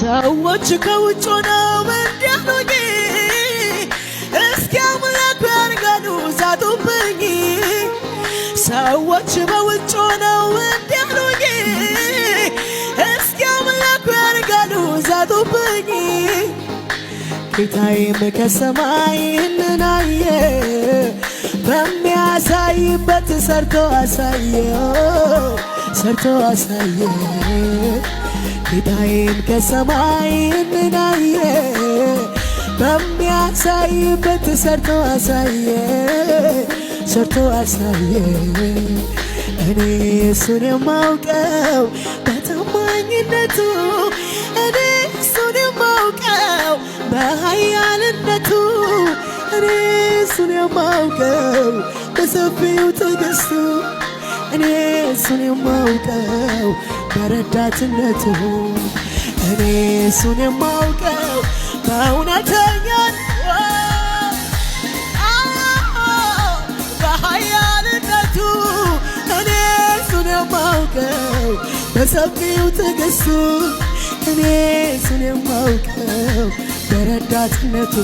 ሰዎች ከውጭ ሆነው እንዲያሉኝ፣ እስኪ አምላኩ ያርጋሉ ዛቱብኝ። ሰዎች በውጭ ሆነው እንዲያሉኝ፣ እስኪ አምላኩ ያርጋሉ ዛቱብኝ። ጌታዬም ከሰማይ ይህንን አየ፣ በሚያሳይበት ሰርቶ አሳየ፣ ሰርቶ አሳየ። ጌታዬም ከሰማይ ይህንን አየ፣ በሚያሳይበት ሰርቶ አሳየ፣ ሰርቶ አሳየ። እኔ እሱን የማውቀው በታማኝነቱ፣ እኔ እሱን የማውቀው በኃያልነቱ፣ እኔ እሱን የማውቀው በሰፊው ትዕግስቱ፣ እኔ እሱን የማውቀው በረዳትነቱ፣ እኔ እሱን የማውቀው በእውነተኛ በኃያልነቱ፣ እኔ እሱን የማውቀው በሰፊው ትዕግስቱ፣ እኔ እሱን የማውቀው በረዳትነቱ።